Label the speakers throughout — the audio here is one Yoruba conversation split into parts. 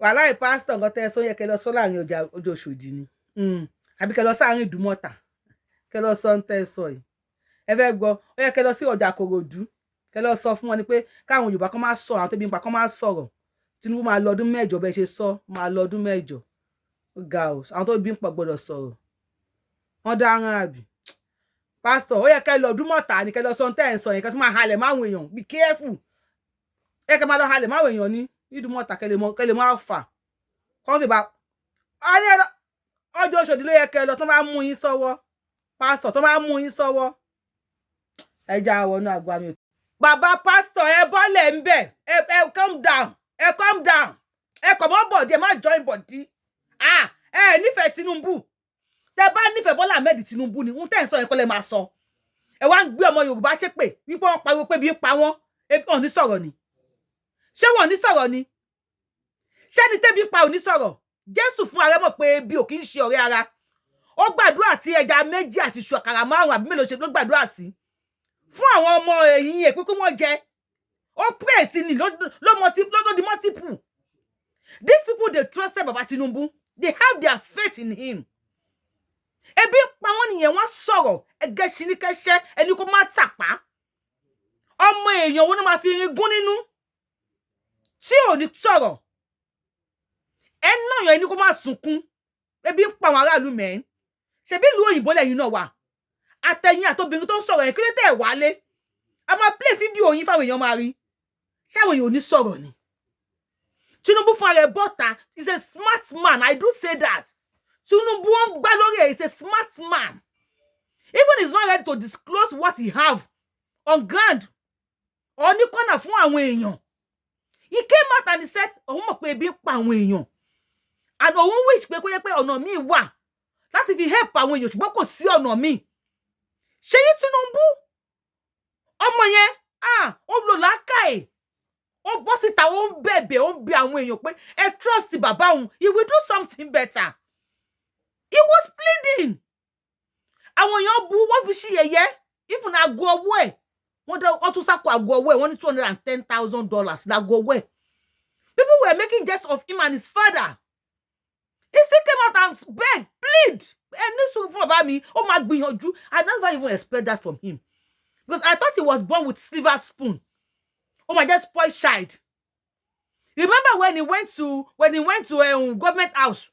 Speaker 1: Wàláì, pásítọ̀, nǹkan tẹ́ ẹ sọ yẹ kẹ́ lọ sọ láàrin ọjà ọjọ́ Òṣòdì ni, àbí kẹ́ lọ sáàrin Ìdúmọ̀tà, kẹ́ lọ sọ ń tẹ́ ẹ sọ yìí. Ẹ fẹ́ gbọ́, ó yẹ kẹ́ lọ sí ọjà Kòròdú, kẹ́ lọ sọ fún wọn ni pé káwọn Yorùbá kọ́ máa sọ, àwọn tẹ́bi ń pa kọ́ máa sọ̀rọ̀. Tinubu máa lọ ọdún 8, bẹ́ẹ̀ ṣe sọ, máa lọ ọdún 8. Ó ga o. Àwọn tó bí ń pọ̀ gbọ́dọ̀ sọ̀rọ̀, wọ́n dáràn àbí? Pásítọ̀, ó yẹ kẹ́ lọ Ìdúmọ̀tà ni, kẹ́ lọ sọ ń tẹ́ ẹ̀ ń sọ yẹn, kẹ́ tún máa halẹ̀ máwọn èèyàn. Be careful. Ẹ kẹ́ máa lọ halẹ̀ máwọn èèyàn ní Ìdúmọ̀tà, kẹ́ lè mọ, kẹ́ lè mọ àfà kọ́ lè bá a ní ẹ̀rọ. Ọjọ́ Òṣòdì ló yẹ kẹ́ lọ. Tó bá mú yín sọ́wọ́, pásítọ̀, tó bá mú yín sọ́wọ́, ẹ já wọnú àgbà mi. Bàbá pásítọ̀, ẹ bọ́lẹ̀ ń bẹ̀. Ẹ calm down, ẹ calm down, ẹ kọ̀ mọ́ body, ẹ má join body. Ah, ẹ nífẹ̀ẹ́ Tinubu. Tẹ bá nífẹ̀ẹ́ Bọ́lá Ahmed Tinubu ni, ń tẹ̀ ń sọ yẹn kọ́ lẹ máa sọ. Ẹ wá ń gbé ọmọ Yorùbá ṣépè wípé wọ́n pariwo pé bí ń pa wọ́n. Ebi wọn ní sọ̀rọ̀ ni? Ṣé wọn ní sọ̀rọ̀ ni? Ṣé ni tẹ́bi pa ò ní sọ̀rọ̀? Jésù fún ara mọ̀ pé ebi ò kì í ṣe ọ̀rẹ́ ara. Ó gbàdúrà sí ẹja 2 àti iṣu àkàrà 5 àbí mélòó ṣe ló gbàdúrà sí fún àwọn ọmọ ẹ̀yìn ẹ̀ pé kí wọ́n jẹ. Ó pray sí ni ló ló di multiple. These people, they trusted Baba Tinubu. They have their faith in him. Ebi ń pa wọ́n nìyẹn, wọ́n sọ̀rọ̀. Ẹgẹ́ ṣi ní kẹ́sẹ́, ẹni kó má tàpá. Ọmọ èèyàn wo ló máa fi irin gún nínú tí ò ní sọ̀rọ̀? Ẹ náà yan ẹni kó má sunkún. Ebi ń pa àwọn aráàlú mẹ́rin. Ṣebí ìlú òyìnbó lẹ́yìn náà wà, àtẹ̀yìn àtobìnrin tó ń sọ̀rọ̀ yẹn, kí ló tẹ̀ wálé? A máa play fídíò yín fáwọn èèyàn máa rí. Ṣáwọn èèyàn ò ní sọ̀rọ̀ ni? Tinubu fún ara ẹ̀ bọ́ta. Is a smart man, I do say that. Tinubu ń gbá lórí ẹ̀. Is a smart man. Even he's not ready to disclose what he have on ground or ní kọ́nà fún àwọn èèyàn. He came out and he said òun mọ̀ pé ebi ń pa àwọn èèyàn and òun wish pé kó yẹ pé ọ̀nà míì wà láti fi help àwọn èèyàn, ṣùgbọ́n kò sí ọ̀nà míì. Ṣèyí Tinubu, ọmọ yẹn, ah, ó lò lákàì, ó bọ́ síta, ó ń bẹ̀bẹ̀, ó ń bẹ àwọn èèyàn pé ẹ trust bàbá òun, he will do something better. He was pleading. Àwọn èèyàn bu, wọ́n fi ṣí yẹ̀yẹ́. Even aago ọwọ́ ẹ̀, wọ́n dá, wọ́n tún sáko aago ọwọ́ ẹ̀, wọ́n ní $210,000 láago ọwọ́ ẹ̀. People were making jest of him and his father. He still came out and beg, plead, ẹ ní sùúrù fún bàbá mi, ó máa gbìyànjú. I never even expect that from him because I thought he was born with silver spoon. Ó máa jẹ́ spoiled child. Remember when he went to government house,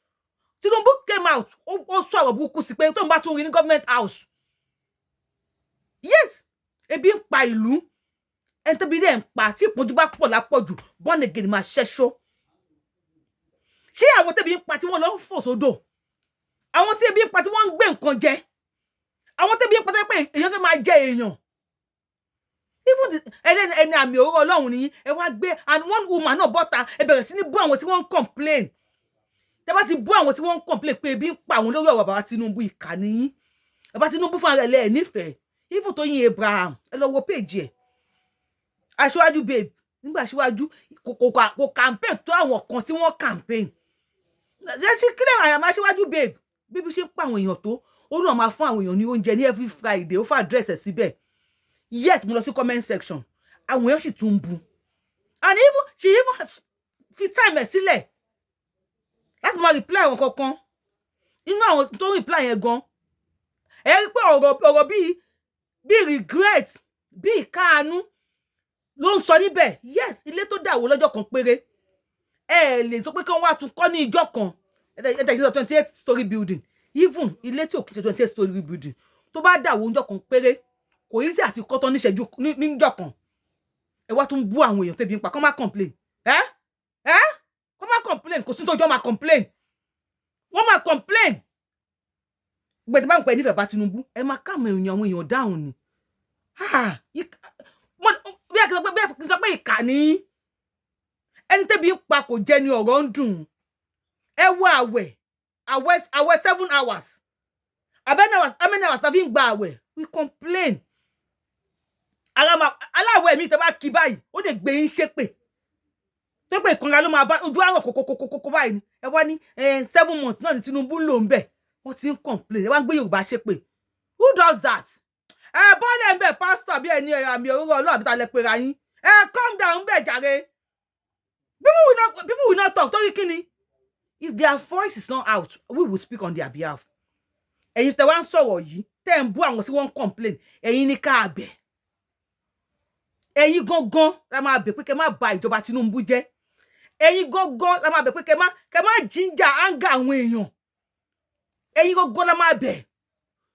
Speaker 1: Tinubu came out, ó sọ̀rọ̀ burúkú sí pé tóun bá tún rí ní government house. Yes, ebi ń pa ìlú. Ẹni tóbi dẹ̀ ń pa, tí ìpọ́njú bá pọ̀ lápọ̀jù, born again máa ṣẹ́ṣó. Ṣé àwọn tẹ́bi ń pa tí wọ́n lọ ń fò sódò, àwọn tí ebi ń pa tí wọ́n ń gbé nǹkan jẹ, àwọn tẹ́bi ń pa tẹ́ pé èèyàn tó máa jẹ èèyàn, even ẹni ẹni àmì òróró Ọlọ́run nìyí, ẹ wá gbé and one woman náà bọ́ta, ẹ bẹ̀rẹ̀ sí ní bú àwọn tí wọ́n ń complain. Tẹ́ bá ti bú àwọn tí wọ́n ń complain pé ebi ń pa àwọn lórí ọ̀rọ̀ bàbá Tinubu, ìkà nìyí. Bàbá Tinubu fún ara ẹ̀ lẹ́ẹ̀ nífẹ̀ẹ́. Even Tóyìn Abraham, ẹ lọ wo péjì ẹ̀, aṣíwájú babe, nígbà aṣíwájú kò campaign tó àwọn kan tí wọ́n campaign ṣe kílẹ̀. Àyàmọ́ aṣíwájú babe, bíbí ṣe ń pa àwọn èèyàn tó, ó náà máa fún àwọn èèyàn ní oúnjẹ ní every Friday, ó fà address ẹ̀ síbẹ̀. Yet mo lọ sí comment section, àwọn èèyàn sì tún ń bu. And even she even fi time ẹ̀ sílẹ̀ láti máa reply àwọn kankan nínú àwọn tó ń reply yẹn gan. Ẹ rí pé ọ̀rọ̀ bíi regret, bíi ìkáàánú ló ń sọ níbẹ̀. Yes, ilé tó dàwó lọ́jọ́ kan péré, ẹ lè sọ pé kí wọ́n wá tún kọ́ ní ìjọ kan. Ẹ tẹ̀ ṣe sọ 28 story building. Even ilé tí ò kì í ṣe 28 story building, tó bá dàwó níjọ́ kan péré, kò easy àti kọ́tọ́ níṣẹ́jú níjọ́ kan. Ẹ wá tún bú àwọn èèyàn tẹ́bi ń pa, kọ́ má complain. Ẹ kọ́ má complain, kò sí tó jọ́ máa complain, wọ́n máa complain. Gbẹ̀dẹ̀ bá ń pẹ́ nífẹ̀ẹ́ bá Tinubu, ẹ máa káàmù èèyàn, àwọn èèyàn dáhùn ni. Bí ẹ sọ pé ìkà ní ẹni tẹ́bi ń pa kò jẹ́ ni ọ̀rọ̀ ń dùn. Ẹ wọ àwẹ̀ 7 hours abẹ́ni hours, how many hours la fi ń gba àwẹ̀? We complain. Ara máa aláwẹ̀ mi, tẹ́ bá kí báyìí, ó lè gbé yín ṣépè tó pé ìkanra ló máa bá ojú àrùn kòkòkòkò báyìí ni. Ẹ wá ní 7 months náà ni Tinubu ń lò ń bẹ̀, wọ́n ti ń complain. Ẹ wá ń gbé Yorùbá ṣépè. Who does that? Ẹ bọ́lẹ̀ ń bẹ̀, pásítọ̀ àbí ẹni àmì òróró Ọlọ́run àbí ta lẹ pera yín, ẹ calm down ń bẹ̀ jàre. People will not not talk. Torí kí ni? If their voice is not out, we will speak on their behalf. Ẹ̀yin tẹ́ wá ń sọ̀rọ̀ yìí, tẹ́ ń bú àwọn tí wọ́n ń complain, ẹ̀yin ní ká bẹ̀. Ẹ̀yin gangan la máa bẹ̀ pé kẹ́ má ba ìjọba Tinubu jẹ́. Ẹ̀yin gangan la máa bẹ̀ pé kẹ́ má ginger anger àwọn èèyàn. Ẹ̀yin gangan la máa bẹ̀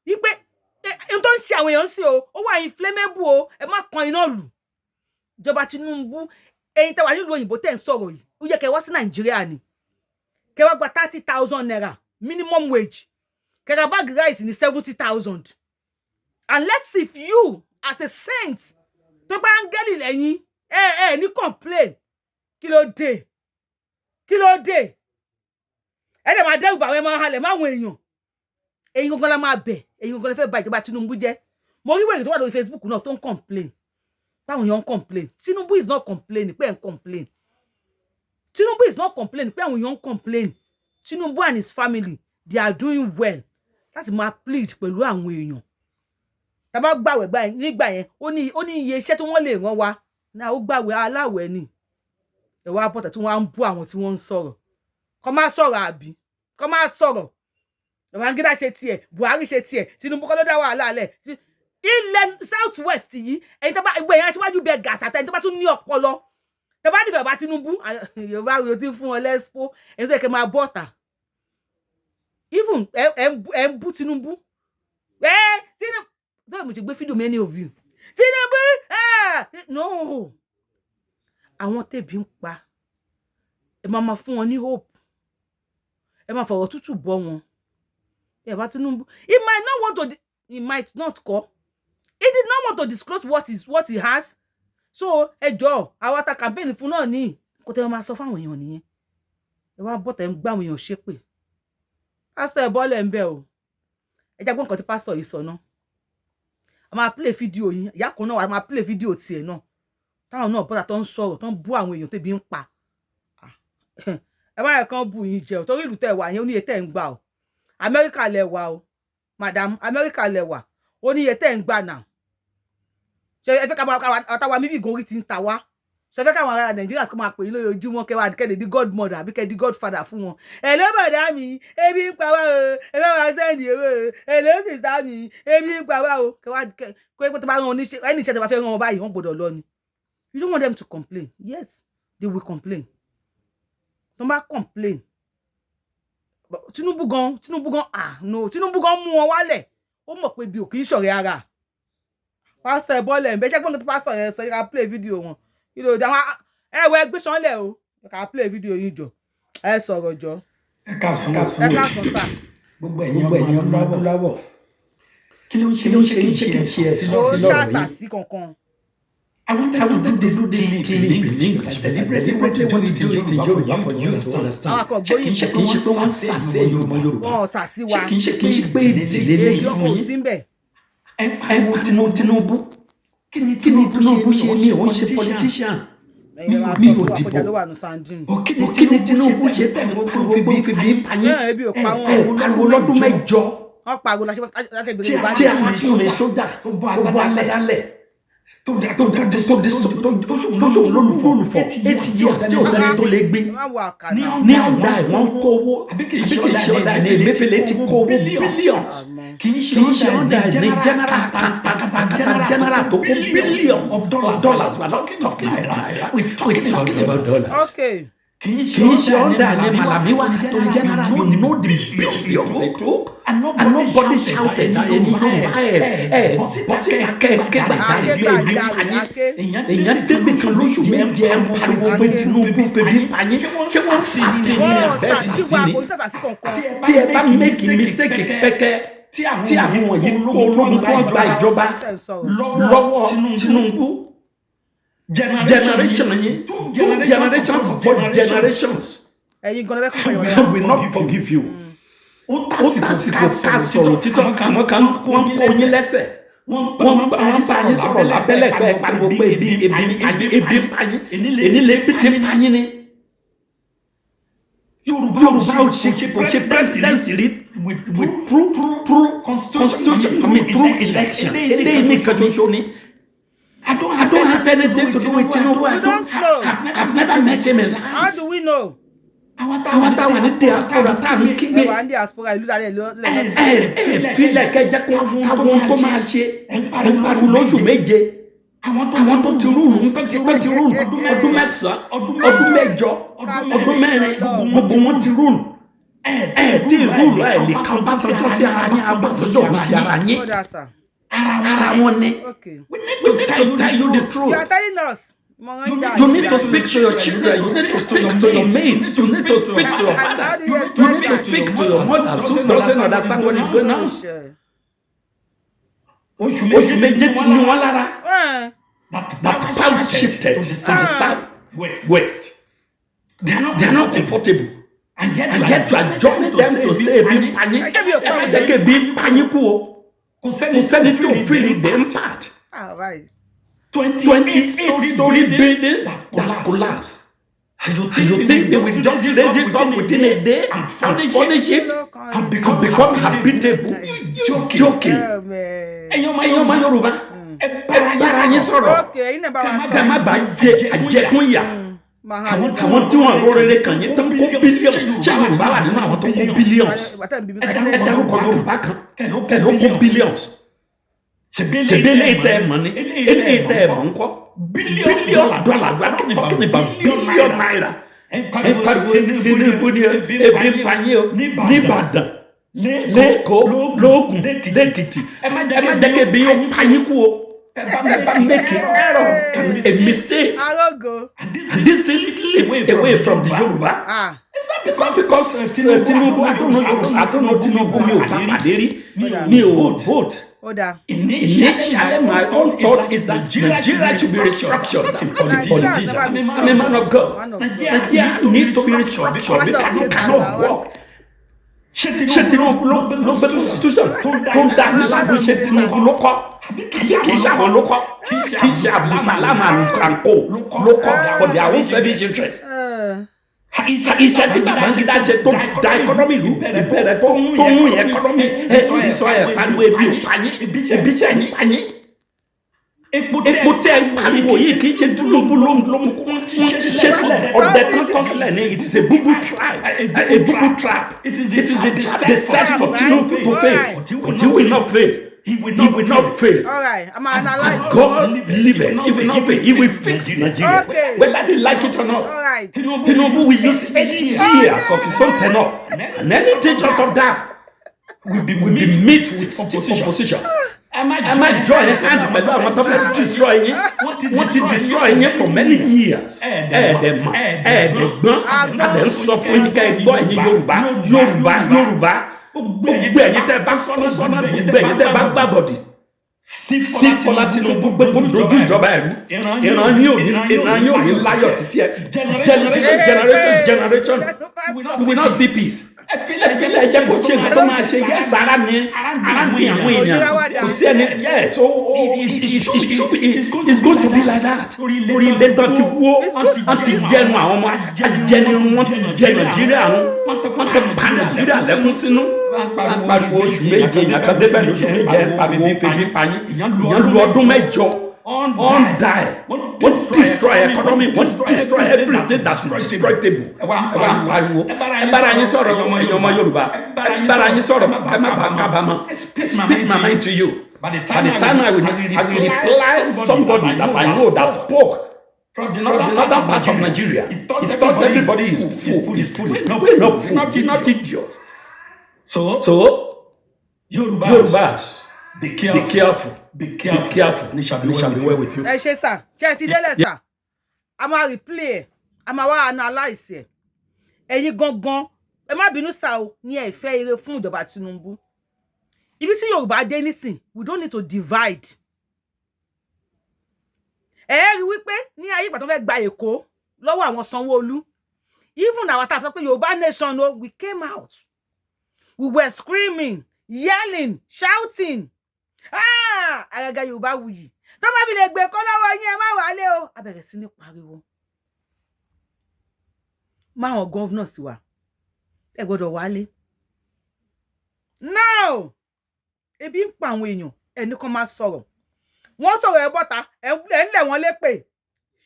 Speaker 1: wípé n tó ń ṣe àwọn èèyàn sí o, ó wà inflammable o, ẹ má kan iná lù ìjọba Tinubu. Ẹ̀yin tẹ́ wà nílùú òyìnbó tẹ́ ń sọ̀rọ̀ yìí, ó yẹ kẹ́ wá sí Nàìjíríà ni, kẹ́ wá gba ₦30,000 minimum wage, kẹ́ ra bag rice ní 70,000, and let's see if you as a saint, tó bá áńgẹ́lì lẹ́yìn, ẹ ẹ ní complain. Kí ló dé? Kí ló dé? Ẹ dẹ̀ máa dẹ́rù bà àwọn, ẹ máa halẹ̀ máwọn èèyàn. Ẹ̀yin gangan la máa bẹ̀. Ẹ̀yin gangan la fẹ́ bà ìjọba Tinubu jẹ́. Mo rí wèrè tó wà lórí Facebook náà tó ń complain báwọn èèyàn ń complain. Tinubu is not complaining pé ẹ̀ ń complain. Tinubu is not complaining pé àwọn èèyàn ń complain. Tinubu and his family, they are doing well láti máa plead pẹ̀lú àwọn èèyàn. Tá bá gbàwẹ̀ nígbà yẹn, ó ní iye iṣẹ́ tí wọ́n lè rán wa náà. Ó gbàwẹ̀ aláwẹ̀ ni. Ẹ wá bọ̀tà tí wọ́n á ń bú àwọn tí wọ́n ń sọ̀rọ̀, kọ́ máa sọ̀rọ̀ àbí kọ́ máa sọ̀rọ̀. Babangida ṣe tiẹ̀, Buhari ṣe tiẹ̀, Tinubu kọ́ ló dá wàhálà lẹ̀ ilẹ̀ South West yìí. Ẹ̀yin tó bá gbé ẹ̀yin aṣíwájú bẹ gàṣà tẹ́ni tó bá tún ní ọpọlọ, tó bá nífẹ̀ẹ́ bá Tinubu, Yorùbá wo ti fún wọn lẹ́sìpó. Ẹ̀yin tó yẹ kẹ́ máa bọ́ta, even ẹ ń bú Tinubu, ẹ Tinubu tó yẹ mo ti gbé fídíò many of you, Tinubu, no, àwọn tẹ̀bí ń pa, ẹ máa ma fún wọn ní hope, ẹ máa fọ̀rọ̀ tútù bọ́ wọn. Ẹ bá Tinubu, he might not want to, he might not kọ́, he did not want to disclose what he has. So ẹ jọ̀ọ́, àwa ta campaign fún náà ní kó tẹ́ ẹ máa sọ fáwọn èèyàn nìyẹn. Ẹ wá bọ́tẹ̀ ń gbá àwọn èèyàn ṣépè. Pásítọ̀, ẹ bọ́lẹ̀ ń bẹ̀ o. Ẹ jẹ́ gbọ́ nǹkan tí pásítọ̀ yìí sọ náà. A máa play fídíò yín, ìyá kan náà, a máa play fídíò tiẹ̀ náà, táwọn náà bọ́tà tó ń sọ̀rọ̀, tó ń bú àwọn èèyàn tẹ́bi ń pa. Ẹ má yẹ kán bù yín jẹ o, torí ìlú tẹ́ wà yẹn, ó ní iye tẹ́ ń gbà o. Amẹ́ríkà lẹ wà o, madam, Amẹ́ríkà lẹ wà, ó ní iye tẹ́ ń gbà náà. Ṣe ẹ fẹ́ ká máa àtàwọn mímí gan orí ti ń ta wá? Ṣe fẹ́ káwọn ará Nàìjíríà kó máa pè yín lójoojúmọ́, kẹwàá kẹ́ di godmother àbí kẹ́ di godfather fún wọn? Hello bọ̀dá mi, ebi ń pa wá o, ẹ bá wa send owó o. Hello sister mi, ebi ń pa wá o. Kẹwàá kó tó bá rán oníṣẹ́ ẹni iṣẹ́ tó bá fẹ́ rán wọn báyìí, wọ́n gbọ́dọ̀ lọ ni. You don't want them to complain. Yes, they will complain. Tó bá complain, Tinubu gan, Tinubu gan, ah no, Tinubu gan mú wọn wálẹ̀. Ó mọ̀ pé ibi ò kì í ṣọ̀rẹ́ ara. Pásítọ̀, ẹ bọ́lẹ̀ ǹbẹ́. Jẹ́ gbọ́n tí pásítọ̀ yẹn sọ, yẹ ká play video wọn. Kí ló dé? Àwọn ẹ wọ ẹgbẹ́ sanlẹ̀ o, ká play video yín jọ, ẹ sọ̀rọ̀ jọ.
Speaker 2: Ẹ káàsán.
Speaker 1: Ẹ káàsán sà.
Speaker 2: Gbogbo ẹ̀yin ọmọ adúláwọ̀, kí ló ń ṣe kí n ṣe ẹ̀sìn
Speaker 1: Ó
Speaker 2: sí lọ́rọ̀
Speaker 1: ṣàṣà
Speaker 2: yìí?
Speaker 1: sí kankan.
Speaker 2: I wanted to do this clip in English, but I deliberately want to do it in Yoruba for you to understand.
Speaker 1: Àwọn kan
Speaker 2: Ṣé kìí ṣe kìí ṣe pé wọ́n ń sàṣẹ ẹ̀yin ọmọ Yorùbá?
Speaker 1: Wọn ò sàsí wa.
Speaker 2: Ṣé kìí ṣe pé ìdílé lè
Speaker 1: Èdè
Speaker 2: fún
Speaker 1: ọkọ̀ ò
Speaker 2: yín?
Speaker 1: sí ń bẹ̀.
Speaker 2: Ẹ pariwo Tinubu. Kí ni Tinubu ṣe ní òun ṣe politician?
Speaker 1: Ẹ̀yin lè máa
Speaker 2: Mi
Speaker 1: sọ
Speaker 2: ò
Speaker 1: fún wa
Speaker 2: dìbò.
Speaker 1: kọjá ló wà ní sandin.
Speaker 2: Kí ni Tinubu ṣe tẹ̀ gbogbo fi bí ń pa yín?
Speaker 1: Náà ebi ò pa
Speaker 2: Ẹ
Speaker 1: wọn.
Speaker 2: pariwo lọ́dún 8.
Speaker 1: Wọn pariwo láti ìbèrè Yorùbá
Speaker 2: Tí
Speaker 1: ní.
Speaker 2: arákùnrin sójà tó bọ́ agbádá lẹ̀, tó tó sòun lólùfọ̀ 80 years tí ò sẹ́ni tó lè gbé
Speaker 1: Ẹ má wo àkànà.
Speaker 2: Ní ọ̀dà ẹ̀, wọ́n ń kó owó, àbí kì í ṣe ọ̀dà ẹ̀ ní Emefiele ti kó owó billions?
Speaker 1: Àmọ́
Speaker 2: Kì í ṣe ọ̀dà ẹ̀ ní general accountant general tó kó billions of dollars. We are not talking about naira, we are talking about dollars.
Speaker 1: Ok.
Speaker 2: Kì í ṣe ọ̀dà ní Malami wa attorney general. You know the billions they took and nobody shouted. Na ẹni Yorùbá ẹ bọ́sí akẹ́ gbàjarè bí ebi ń pa yín.
Speaker 1: Ake.
Speaker 2: Èèyàn débi kan lóṣù 7, ẹ ń pariwo pé Tinubu febi pa yín. Ṣé wọ́n sì sí ní
Speaker 1: Wọn ò
Speaker 2: abẹ́
Speaker 1: sàsí
Speaker 2: sì
Speaker 1: wa,
Speaker 2: ní
Speaker 1: kò sí sàsí kankan.
Speaker 2: Tí ẹ bá make mistake pẹ́kẹ́, tí àwọn wọ̀nyí kó ológun tó ń gba ìjọba
Speaker 1: Tẹ̀ ń sọ̀rọ̀.
Speaker 2: lọ́wọ́ Tinubu, generation yín, two generations upon generations
Speaker 1: Ẹ̀yin gan lẹ́kọ̀ọ́ pẹ̀lú ọ̀rẹ́.
Speaker 2: will not forgive you. Ó tásìkò ká sọ̀rọ̀ títọ́. Àwọn kan wọ́n kó yín lẹ́sẹ̀, wọ́n ń bá yín sọ̀rọ̀ lábẹ́lẹ̀ pé ẹ pariwo pé ebi ebi ń pa yín, ebi ń pa yín. Èní lè ebi ti ń pa yín ni. Yorùbá ò ṣe kò ṣe presidency rí with true constitution, I mean through election. Eléyìí nìkan ṣoṣo ni. I don't have anything to do with Tinubu. I
Speaker 1: We don't know.
Speaker 2: I've never met him in life.
Speaker 1: How do we know?
Speaker 2: Àwọn táwọn ní diaspora tá à ń kígbe.
Speaker 1: Ẹ wà ní diaspora, ìlú dáadé lọ lọ sí.
Speaker 2: Ẹ filẹ̀ kẹjẹ kó káwọn tó máa ṣe. Ẹ ń pariwo lóṣù 7. Àwọn tó ti rule, tó ti rule ọdún 9, ọdún 8, ọdún 4, gbogbo wọn ti rule. Ẹ tí rule, ẹ lè ka Ọbásanjọ́ sí ara yín. Ọbásanjọ́ ò ní ṣe ara yín.
Speaker 1: Ó dáa sà.
Speaker 2: Ara wọn ni.
Speaker 1: Okay.
Speaker 2: We need to tell you the truth.
Speaker 1: You are telling us. Ìmọ̀ràn yín dáa.
Speaker 2: You need to speak to your children. You need to speak to your mates. You need to speak to your fathers. You need to speak to your mothers who doesn't understand what is going on. Oṣù 7 ti ní wọn lára. That power shifted to the south west. They are not comfortable. And yet you are joining them to say ebi ń pa yín.
Speaker 1: Ṣé mi ò
Speaker 2: Ẹ má jẹ́ kí ebi ń pa yín kú o. Kò sẹ́ni tó feel the impact.
Speaker 1: Ah, right.
Speaker 2: 28 story building that collapsed. And you think they will just raise it up within a day and furnish it and become habitable? You joking.
Speaker 1: Man.
Speaker 2: Ẹ̀yin ọmọ Yorùbá, ẹ bára yín sọ̀rọ̀.
Speaker 1: Okay, ẹ̀yin náà bá wa
Speaker 2: Kẹ́
Speaker 1: sọ.
Speaker 2: má bàa jẹ àjẹkún ìyà.
Speaker 1: Máa hàn.
Speaker 2: Àwọn tí wọ́n ró rere kàn yín tó ń kó billion. Ṣé Yorùbá wà nínú àwọn tó ń kó billions? Ẹ dárúkọ Yorùbá kan kẹ́ ló kó billions. Ṣèbí eléyìí tẹ́ ẹ mọ̀ ni, eléyìí tẹ́ ẹ mọ̀ ńkọ́? Billion dollar, we are not talking about billion naira. Ẹ pariwo Tinubu ni ebi ń pa yín o nìbàdàn, lẹ́kọ̀ọ́, lóògùn, lẹ́kìtì. Ẹ má jẹ́ kí ebi yóò pa yín kú o. Ẹ bá make an error and a mistake.
Speaker 1: Arógo.
Speaker 2: And this thing slipped away from the Yorùbá.
Speaker 1: Ah.
Speaker 2: It's not because Tinubu, I don't know Yoruba, I don't know Tinubu, mi ò bá pàdé rí, mi ò vote.
Speaker 1: Ó dáa.
Speaker 2: Initially, my own thought is that Nigeria should be restructured. I'm not a politician. I'm a man of God.
Speaker 1: Man of God.
Speaker 2: Nigeria need to be restructured because it cannot work. Ṣé Tinubu ló gbé constitution tó ń dá ní lágbo? Ṣé Tinubu ló kọ́? Kì í ṣe àwọn ló kọ́. Kì í ṣe Abdulsalam and co ló kọ́ for their own selfish interest. Iṣẹ́ tí Babangida ṣe tó da economy ìlú ìbẹ̀rẹ̀ tó mú yẹn economy ẹ̀ sọ ẹ̀ pariwo ebi ò pa yín, ebi ṣe ń pa yín. Epo tẹ́ ń pariwo yìí, kì í ṣe Tinubu ló mú kó wọ́n ti ṣe sílẹ̀. Ọ̀dẹ kan tọ́ sílẹ̀ ní. It is a boo-boo trap, a boo-boo trap. It is the trap they set for Tinubu to fail, but he will not fail. He will not fail.
Speaker 1: All right, I'm analyze.
Speaker 2: As God liveth, he will not fail. He will fix Nigeria, whether they like it or not.
Speaker 1: All right.
Speaker 2: Tinubu will use 8 years of his own tenure, and anything short of that will be meet with stiff opposition. Ẹ má join hand pẹ̀lú àwọn tó fẹ́ destroy yín. Wọ́n ti destroy yín for many years. Ẹ̀ẹ́dẹ̀ mọ̀, ẹ̀ẹ́dẹ̀ gbọ́n, àdẹ̀ ń sọ fún yín ká ẹ gbọ́. Ẹ̀yin Yorùbá, Yorùbá, Yorùbá, gbogbo ẹ̀yin tẹ́ bá sọ́nà sọ́nà, gbogbo ẹ̀yin tẹ́ bá gbàbọ̀dì sí Bọ́lá Tinubu pé kó dojú ìjọba ẹ̀rú, ìran yín ò ní láyọ̀ títí ẹ generation, generation, generation. We will not see peace. Ẹ filẹ̀, ẹ jẹ́ kó ṣe nǹkan tó máa ṣe. Yes, ara mi, ara mi, àwọn èèyàn kò sí ẹni. Yes, oh, it's going to be like that. Orí ilé tán ti wó, wọ́n ti jẹnu àwọn ọmọ ajẹnirun, wọ́n ti jẹ Nàìjíríà run, wọ́n ti pa Nàìjíríà lẹ́kún sínú. Wọ́n pariwo oṣù 7, èèyàn kan débẹ̀ lóṣù 7, ẹ̀ ń pariwo febi pa yín. Ìyẹn lu ọdún 8 on die. Wọ́n destroy economy, wọ́n destroy everything that is destructible. Ẹ wá pariwo. Ẹ bára yín sọ̀rọ̀, ẹ̀yin ọmọ Yorùbá, ẹ bára yín sọ̀rọ̀, ẹ má bàa kábàámọ̀. Speak my mind to you. By the time I will reply somebody that I know that spoke from the northern part of Nigeria, he thought everybody is fool, is foolish. We not fool, we not idiot. So Yorubas,
Speaker 3: Be careful.
Speaker 2: be careful.
Speaker 3: Be careful.
Speaker 2: Be careful.
Speaker 3: And it shall be
Speaker 2: And it shall
Speaker 3: well
Speaker 2: be well with you.
Speaker 1: Ẹ ṣe sà. Ṣé ẹ ti délẹ̀ sà? A máa replay ẹ̀, a máa wá analyse ẹ̀. Ẹ̀yin gangan, ẹ má bínú sà o, ní ẹ fẹ́ ire fún ìjọba Tinubu. Ibi tí Yorùbá dé nísìn, we don't need to divide. Ẹ rí wípé ní ayé ìgbà tó fẹ́ gba Èkó lọ́wọ́ àwọn Sanwó-Olú, even àwọn tá a sọ pé Yorùbá nation o, we came out, we were screaming, yelling, shouting. Ah, àgàgà Yorùbá wuyì tó bá fi lè gbé kọ́ lọ́wọ́ yín, ẹ má wálé o. A bẹ̀rẹ̀ sí ní pariwo máwọn governors wa, ẹ gbọ́dọ̀ wálé now. Ebi ń pa àwọn èèyàn, ẹni kan máa sọ̀rọ̀, wọ́n sọ̀rọ̀, ẹ bọ́ta, ẹ ń lẹ̀ wọ́n lépè.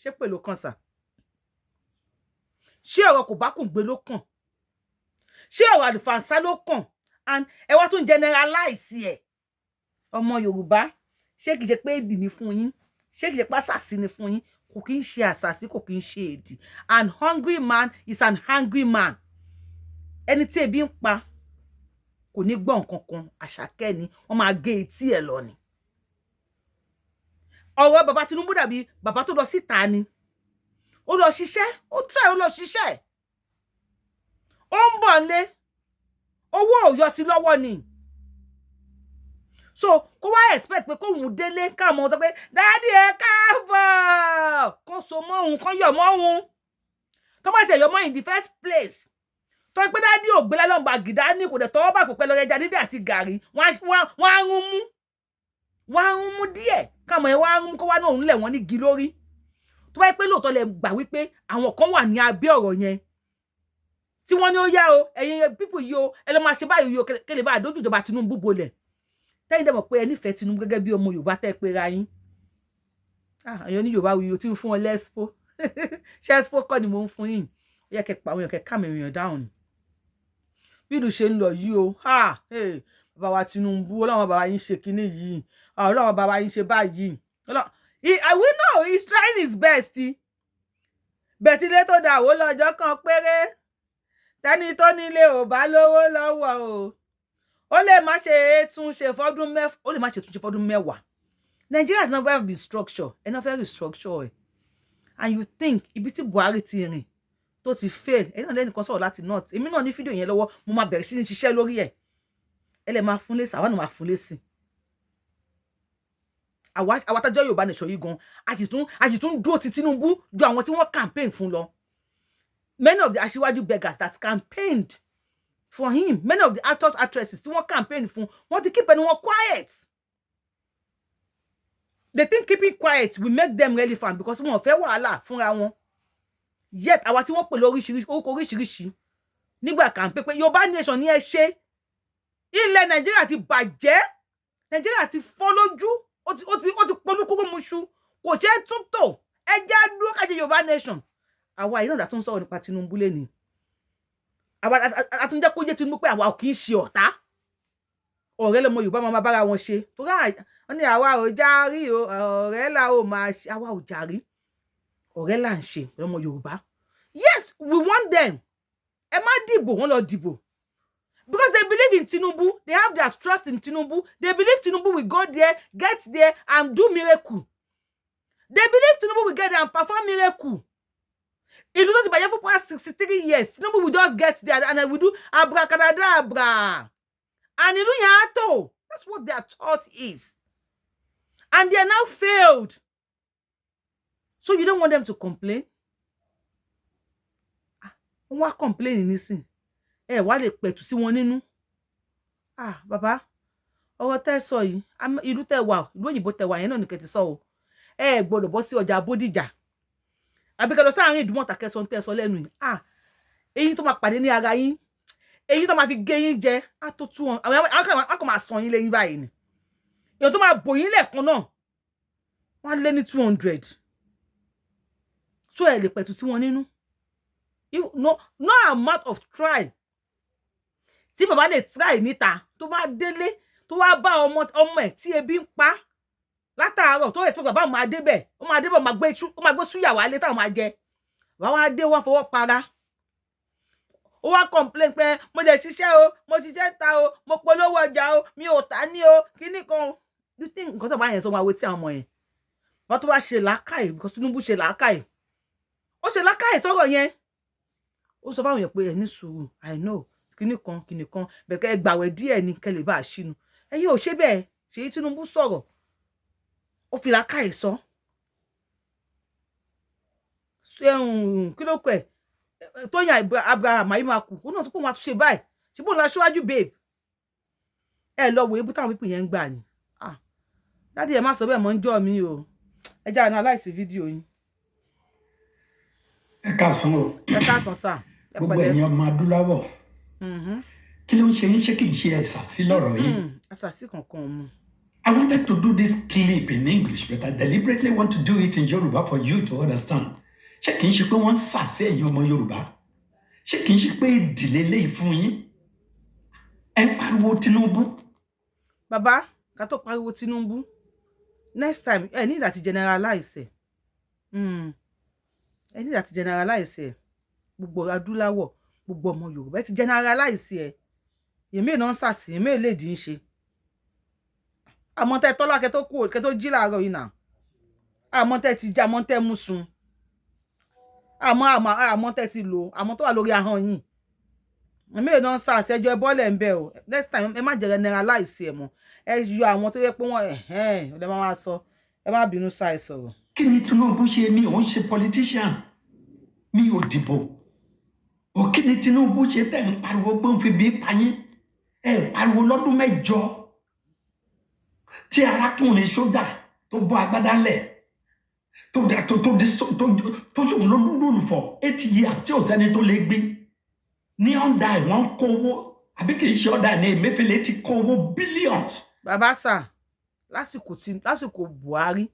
Speaker 1: Ṣé pè ló kàn sà? Ṣé ọ̀rọ̀ kò bá kùn gbé ló kàn? Ṣé ọ̀rọ̀ àlùfànṣá ló kàn? And ẹ wá tún generalize ẹ̀. Ọmọ Yorùbá, ṣé kìí ṣe pé èdì ni fún yín? Ṣé kìí ṣe pé àṣàsí ni fún yín? Kò kí ń ṣe àṣàsí, kò kí ń ṣe èdì. An hungry man is an angry man. Ẹni tí ebi ń pa kò ní gbọ́ nǹkan kan. Àṣàkẹ́ ni wọ́n máa gé etí ẹ̀ lọ ni. Ọ̀rọ̀ bàbá Tinubu dàbí bàbá tó lọ síta ni. Ó lọ ṣiṣẹ́, ó try, ó lọ ṣiṣẹ́, ó ń bọ̀ nílé, owó ò yọ sí lọ́wọ́ ni. So kó wá expect pé kóun délé, káwọn sọ pé, "Daddy, ẹ káàbọ̀," kó so mọ́ òun, kó yọ̀ mọ́ òun. Tó bá ṣe yọ̀ mọ́ in the first place, tó ń pé daddy ò gbé lálọ́mbà gìdá ní, kò dẹ̀ tọwọ́ bà pẹ̀pẹ́ lọ ẹja dídì àti gàrí, wọ́n á rún mú, wọ́n á rún mú díẹ̀, káwọn ẹ̀ wọ́n á rún mú, kó wá náà òun lẹ̀ wọ́n ní igi lórí. Tó bá yẹ pé lóòótọ́ lẹ gbà wípé àwọn kan wà ní abẹ́ ọ̀rọ̀ yẹn tí wọ́n ní ó yá o, ẹ̀yin people yìí o, ẹ lọ máa ṣe báyìí o, kẹlẹ̀ bá àdójú ìjọba Tinubu bolẹ̀. Tẹ́yìn dẹ̀ mọ̀ pé ẹ nífẹ̀ẹ́ Tinubu gẹ́gẹ́ bí ọmọ Yorùbá tẹ́ pé ra yín. Àyàn ní Yorùbá wuyi o tí ń fún wọn lẹ́sìpó. Ṣé expo kọ́ ni mò ń fún yín? Ó yẹ kẹ́ pa àwọn èèyàn, kẹ́ ká mi èèyàn dáhùn ni. Bí ìlú ṣe ń lọ yìí o, bàbá wa Tinubu, Ọlọ́run bàbá yín ṣe kinní yìí, Ọlọ́run bàbá yín ṣe báyìí. I will know he's trying his best. Bẹ̀tí ilé tó dà wó lọ́jọ́ kan péré, tẹ́ni tó nílé ò bá lówó lọ́wọ́ o, ó lè má ṣe túnṣe fọ́dún mẹ́fà, ó lè má ṣe túnṣe fọ́dún 10. Nigeria has never been structure. Ẹ náà fẹ́ restructure ẹ̀, and you think ibi tí Buhari ti rìn tó ti fail, ẹ náà lẹ́nìkan sọ̀rọ̀ láti north. Èmi náà ní fídíò yẹn lọ́wọ́, mo máa bẹ̀rẹ̀ sí ní ṣiṣẹ́ lórí ẹ̀. Ẹ lè máa fún lésì, àwa náà máa fún lésì. Àwa tájọ́ Yorùbá nation yìí gan, a sì tún dúró ti Tinubu ju àwọn tí wọ́n campaign fún lọ. Many of the aṣíwájú beggars that campaigned for him, many of the actors, actresses tí wọ́n campaign fún, wọ́n ti keep ẹnu wọn quiet. They think keeping quiet will make them relevant because wọn ò fẹ́ wàhálà fúnra wọn. Yet àwa tí wọ́n pè lóríṣiríṣi orúkọ oríṣiríṣi nígbà campaign pé Yorùbá nation ní ẹ ṣe, ilẹ̀ Nàìjíríà ti bàjẹ́, Nàìjíríà ti fọ́ lójú, ó ti polúkúrú muṣu, kò ṣeé tún tò, ẹ jẹ́ á dúró ká ṣe Yorùbá nation. Àwa yìí náà dà tún sọ̀rọ̀ nípa Tinubu lẹ́ni. Àwa a tún jẹ́ kó yé Tinubu pé àwa ò kì í ṣe ọ̀tá, ọ̀rẹ́ lọmọ Yorùbá máa bára wọn ṣe, torí wọ́n ní àwa ò járí o, ọ̀rẹ́ là ó máa ṣe. Àwa ò járí, ọ̀rẹ́ là ń ṣe lọmọ Yorùbá. Yes, we want them. Ẹ má dìbò, wọ́n lọ dìbò because they believe in Tinubu. They have their trust in Tinubu. They believe Tinubu will go there, get there and do miracle. They believe Tinubu will get there and perform miracle. Ìlú tó ti bàjẹ́ fún past 63 years, Tinubu will just get there and will do abracadabra and ìlú yẹn á tò. That's what their thought is, and they are now failed. So you don't want them to complain. Ah, wọ́n wá complain nísìn, ẹ wá lè pẹ̀tù sí wọn nínú. Ah, bàbá, ọ̀rọ̀ tẹ́ sọ yìí, ìlú tẹ́ wà, ìlú òyìnbó tẹ́ wà yẹn náà nìkẹ́ ti sọ o. Ẹ gbọ́dọ̀ bọ́ sí ọjà Bódìjà àbí kẹ́ lọ sáàrin Ìdúmọ̀tà kẹsàn tẹ́ sọ lẹ́nu yìí. Ah, eyín tó máa pàdé ní ara yín, eyín tó máa fi gé yín jẹ á tó tú wọn. Àwọn kan máa sọ yín lẹ́yìn báyìí ni. Èèyàn tó máa bò yín lẹ́ẹ̀kan náà, wọ́n á lé ní 200. So ẹ lè pẹ̀tù sí wọn nínú. No amount of try tí bàbá lè try níta, tó bá délé, tó wá bá ọmọ ọmọ ẹ̀ tí ebi ń pa látàárọ̀, tó expect bàbá máa débẹ̀, ó máa débẹ̀, ó máa gbé súyà wálé táwọn máa jẹ. Bàbá wa dé, wọ́n fọwọ́ para, ó wá complain pé mo lè ṣiṣẹ́ o, mo ṣiṣẹ́ ta o, mo polówó ọjà o, mi ò ta ní o, kíní kan. You think nǹkan tó bá yẹn sọ máa wé tí àwọn ọmọ yẹn wọ́n tó wá ṣe làákàyè? Because Tinubu ṣe làákàyè, ó ṣe làákàyè sọ̀rọ̀ yẹn. Ó sọ fáwọn èèyàn pé ẹ ní sùúrù, I know, kíní kan kíní kan bẹ̀kẹ́, ẹ gbàwẹ̀ díẹ̀ ni kẹ́ lè bá a ṣínú. Ẹ̀yin ò ṣe bẹ́ẹ̀. Ṣèyí Tinubu sọ̀rọ̀, ó fi làákàyè sọ. Kí ló kọ ẹ̀? Tóyìn Abraham Ayimaku, ó náà tó pọ̀ wọn àtúnṣe báyìí. Ṣe bóun lọ aṣíwájú babe? Ẹ lọ wo ebú táwọn pípì yẹn ń gbà ní. Ah, daddy, ẹ má sọ bẹ́ẹ̀ mọ́ ń jọ́ mi o. Ẹ jẹ́ àná aláìsí fídíò yín.
Speaker 2: Ẹ káàsán o.
Speaker 1: Ẹ káàsán sà, ẹ
Speaker 2: Gbogbo
Speaker 1: pẹ̀lẹ́.
Speaker 2: ẹ̀yin ọmọ adúláwọ̀, kí ló ń ṣe yín? Ṣé kì í ṣe àṣàsí lọ́rọ̀ yìí?
Speaker 1: Àṣàsí kankan mu.
Speaker 2: I wanted to do this clip in English, but I deliberately want to do it in Yoruba for you to understand. Ṣé kì í ṣe pé wọ́n ń sàsí ẹ̀yin ọmọ Yorùbá? Ṣé kìí ṣe pé ìdílé léyìí fún yín? Ẹ ń pariwo Tinubu.
Speaker 1: Bàbá, ká tó pariwo Tinubu, next time ẹ ní láti generalize ẹ. Ẹ ní láti generalize ẹ. Gbogbo adúláwọ̀, gbogbo ọmọ Yorùbá, ẹ ti generalize ẹ. Èmi náà ń sàsì, èmi lè dín in ṣe. Àmọ́ tẹ́ tọ́lá kẹ́ tó kú, kẹ́ tó jí láàárọ̀ yìí náà, àmọ́ tẹ́ ti jẹ, àmọ́ tẹ́ mú sun, àmọ́ tẹ́ ti lò, àmọ́ tó wà lórí ahọ́n yìí, èmi náà ń sàsì. Ẹjọ́ ẹ bọ́lẹ̀ ń bẹ̀ o. Next time, ẹ má generalize ẹ mọ́. Ẹ yọ àwọn tó yẹ pé wọ́n ẹ̀hẹ́n ọ̀dẹ̀ máa wá sọ. Ẹ má bínú, sáà ẹ sọ̀rọ̀.
Speaker 2: Kí ni Tinubu ṣe? Mi ò ń ṣe politician, mi ò dìbò ò. Kí ni Tinubu ṣe tẹ̀ ń pariwo pé ń fi bí pa yín? Ẹ pariwo lọ́dún 8 tí arákùnrin sójà tó bọ́ agbádá ńlẹ̀ tó di tó ṣòun lólùfọ̀ 8 years tí ò sẹ́ni tó lè gbé ní ọ̀dà ẹ̀. Wọ́n ń kó owó, àbí kì í ṣe ọ̀dà ẹ̀ ní Emefiele ti kó owó billions.
Speaker 1: Bàbá sà, lásìkò Buhari,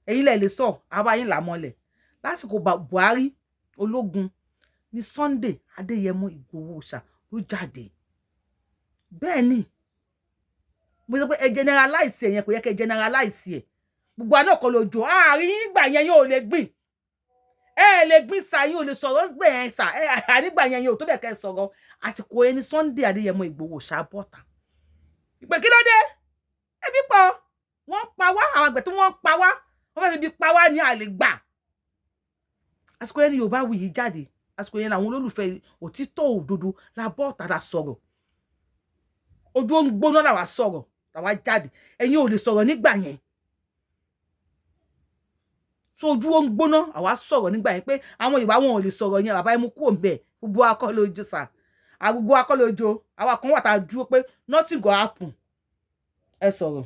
Speaker 1: ẹ̀yin lẹ lè sọ, àwa yín là mọ́lẹ̀. Lásìkò Buhari ológun ní Sunday Adéyẹmọ Ìgbòho ṣà ló jáde. Bẹ́ẹ̀ ni mo sọ pé ẹ generalize ẹ yẹn, kò yẹ kẹ́ generalize ẹ. Gbogbo àná kọ́ lójó àárín nígbà yẹn yóò lè gbìn, ẹ lè gbìn sà, yín ò lè sọ̀rọ̀ gbẹ̀ ẹ sà ẹ. Ànígbà yẹn yóò tó bẹ̀ kẹ́ sọ̀rọ̀. Àsìkò ẹni Sunday Adéyẹmọ Ìgbòho ṣà bọ́ta ìpè, kí ló dé? Ebi pọ̀, wọ́n pa wá. Àwọn àgbẹ̀ tí wọ́n pa wá, wọ́n fẹ́ẹ́ fi bí pa wá ní àlè gbà. Àsìkò yẹn ni Yorùbá Wuyì jáde. Àsìkò yẹn làwọn olólùfẹ́ òtítọ́ òdodo la bọ́ ọ̀tá, la sọ̀rọ̀. Ojú ó ń gbóná làwa sọ̀rọ̀, làwa jáde. Ẹ̀yin ò lè sọ̀rọ̀ nígbà yẹn. So ojú ó ń gbóná, àwa sọ̀rọ̀ nígbà yẹn pé àwọn Yorùbá wọn ò lè sọ̀rọ̀ yẹn. Bàbá, ẹ mú kúrò ńbẹ̀. Gbogbo akọ́lójú sà, gbogbo akọ́lójú. Àwa kan wà tá a dúró pé nothing go happen. Ẹ sọ̀rọ̀.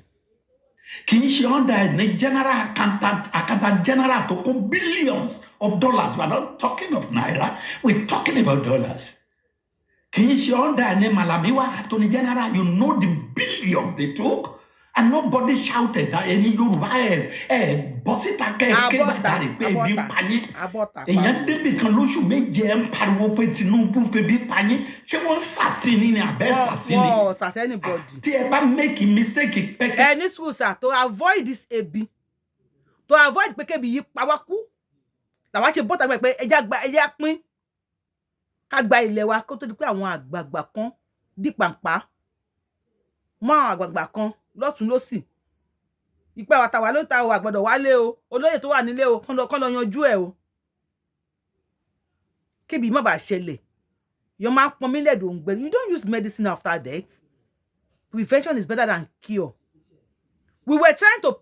Speaker 2: Kì í ṣe under ẹ̀ ní general accountant, accountant general tó kó billions of dollars. We are not talking of naira, we are talking about dollars. Kì í ṣe under ẹ̀ ní Malami wa attorney general. You know the billions they took and nobody shouted that. Ẹni Yorùbá, ẹ bọ́ síta kẹ́ ẹ ké gbàjarè pé ebi ń pa yín. Èèyàn débì kan lóṣù 7, ẹ ń pariwo pé Tinubu febi pa yín. Ṣé wọ́n ṣàṣìní ni àbẹ́ ṣàṣìní?
Speaker 1: Wọ́n ò ṣàṣẹ́ anybody.
Speaker 2: Tí ẹ bá make mistake pẹ́kẹ́.
Speaker 1: Ẹ ní sùúrù sà. To avoid this ebi, to avoid pé kébi yìí pa wá kú, làwa ṣe bọ́tà gbẹ pé ẹja gba, ẹja pín, ká gba ilẹ̀ wa, kó tó di pé àwọn àgbààgbà kan dí pàǹpá mọ́ àwọn àgbààgbà kan lọ́tún lọ́sì. Ìpẹ́ wa tàwa ló ta o, àgbọ̀dọ̀ wálé o. Olóyè tó wà nílé o, kán lọ yanjú ẹ̀ o, kébi má bàa ṣẹlẹ̀. Yọ máa ń pọn mílẹ̀ dòǹgbẹ. You don't use medicine after death. Prevention is better than cure. We were trying to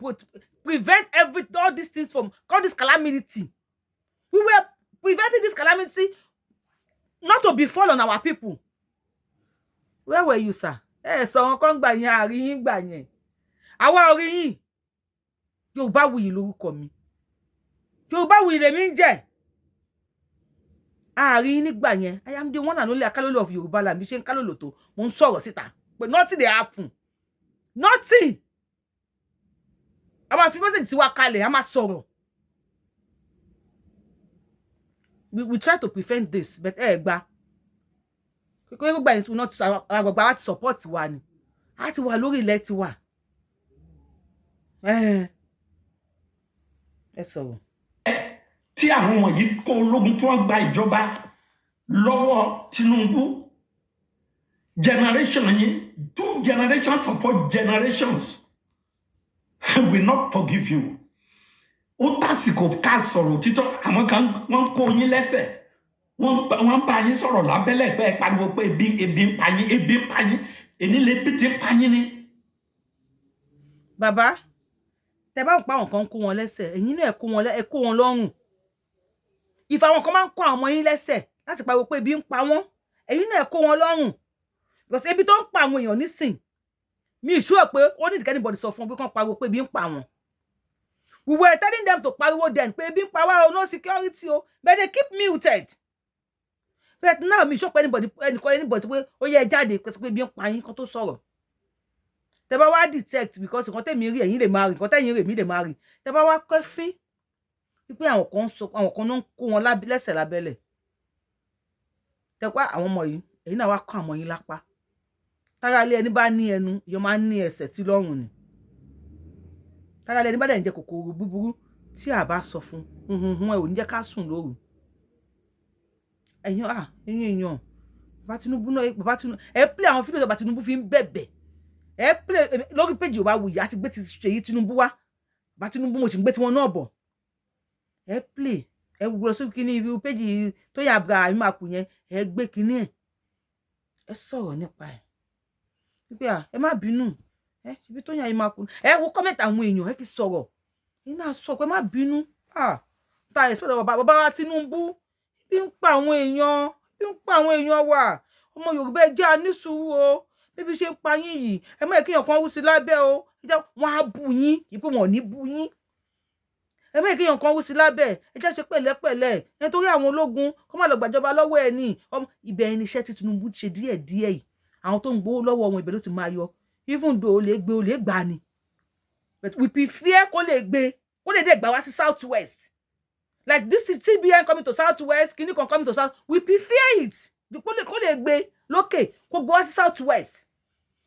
Speaker 1: prevent every all these things from all this calamity. We were preventing this calamity not to befall on our people. Where were you, sir? Ẹ sọ wọn kàn gbà yẹn, àrí yín gbà yẹn, àwa orí yín. Yorùbá Wuyì lórúkọ mi, Yorùbá Wuyì lèmi ń jẹ́. Àárín yín nígbà yẹn. I am the one and only Akálólò of Yorùbá land. Bí ṣe ń kálòlò tó, mo ń sọ̀rọ̀ síta pé nothing dey happen, nothing. A máa fi message sí wa kalẹ̀, a máa sọ̀rọ̀. We try to prevent this, but ẹ gbà kékeré gbogbo ẹni tí wọ́n ti àwọn àgbàgbà wa ti support wa ni a ti wà lórí ilẹ̀ tiwa. Ẹ sọ̀rọ̀.
Speaker 2: Tí àwọn wọ̀nyí kó ológun tí wọ́n gba ìjọba lọ́wọ́ Tinubu, generation yín, two generations upon generations will not forgive you. Ó tásìkò ká sọ̀rọ̀ òtítọ́. Àwọn kan wọ́n kó yín lẹ́sẹ̀, wọ́n ń bá yín sọ̀rọ̀ lábẹ́lẹ̀ pé ẹ pariwo pé ebi ń pa yín, ebi ń pa yín. Èní lè bí ti ń pa yín ni.
Speaker 1: Bàbá, tẹ bá ń pa àwọn kan, kó wọn lẹ́sẹ̀, ẹ̀yin náà ẹ kó wọn lọ́rùn. Ìfà àwọn kan máa ń kó àwọn ọmọ yín lẹ́sẹ̀ láti pariwo pé ebi ń pa wọ́n, ẹ̀yin náà ẹ kó wọn lọ́rùn, because ebi tó ń pa àwọn èèyàn nísìn, mi ì sure pé ó ní ìdíkẹ́ anybody sọ fún wọn pé kán pariwo pé ebi ń pa wọn. We were telling them to pariwo then pé ebi ń pa wá o, no security o, but they keep muted. But now, mi ì sure pé anybody, ẹnìkan, anybody pé ó yẹ jáde pé ebi ń pa yín kó tó sọ̀rọ̀. Tẹ bá wá detect, because nǹkan tẹ̀mí rí, ẹ̀yin lè máa rí, nǹkan tẹ̀yin rí, èmi lè máa rí. Tẹ bá wá kẹ́fín wípé àwọn kan sọ, àwọn kan náà ń kó wọn lẹ́sẹ̀ lábẹ́lẹ̀. Tẹ́pá àwọn ọmọ yìí, èyí náà wá kọ́ àwọn yín lápá. Tára ilé ẹni bá ní ẹnu, ìyẹn máa ń ní ẹsẹ̀ tí lọ́rùn ni. Tára ilé ẹni bá dẹ̀ ń jẹ kòkòrò búburú, tí a bá sọ fún hunhun, ẹ ò ní jẹ́ ká sùn lóru. Ẹ̀yin, ah, ẹ̀yin èèyàn, bàbá Tinubu náà, bàbá Tinubu, ẹ play àwọn fídíò bàbá Tinubu fi ń bẹ̀bẹ̀. Ẹ play lórí péjì Yorùbáwùyí àti gbé ti Ṣèyí Tinubu wá. Bàbá Tinubu, mo sì ń gbé tiwọn náà bọ̀. Ẹ play, ẹ wúlọ sí kíní ibi péjì tó yà Abraham máa kù yẹn. Ẹ gbé kíní ẹ ẹ sọ̀rọ̀ nípa ẹ̀ wípé à, ẹ má bínú, ẹ ṣebí tó yà yín máa kú. Ẹ wo comment àwọn èèyàn, ẹ fi sọ̀rọ̀ iná, sọ pé má bínú. Ta ẹ̀ sọ̀rọ̀ bàbá, bàbá wa Tinubu bí ń pa àwọn èèyàn, bí ń pa àwọn èèyàn wa. Ọmọ Yorùbá, ẹ jẹ́ a ní sùúrù o. Bíbí ṣe ń pa yín yìí, ẹ má yẹ kéèyàn kan rú sí lábẹ́ o. Wọ́n á bú yín kì í pé wọn ò ní bú yín. Ẹ má yẹ kéèyàn kan rú sí lábẹ́. Ẹ jẹ́ ṣe pẹ̀lẹ́pẹ̀lẹ́ nítorí àwọn ológun kó má lọ gbàjọba lọ́wọ́ ẹ ní ibẹ̀. Ẹni iṣẹ́ tí Tinubu ṣe díẹ̀díẹ̀ yìí, àwọn tó ń gbowó lọ́wọ́ wọn, ibẹ̀ ló ti máa yọ. Even though ó lè gbé, ó lè gbà ni, but we prefer kó lè gbé, kó lè dé gbà wá sí South West. Like this is TBN coming to South West, kìíní kan coming to South, we prefer it kó lè gbé lókè, kó gbé wá sí South West,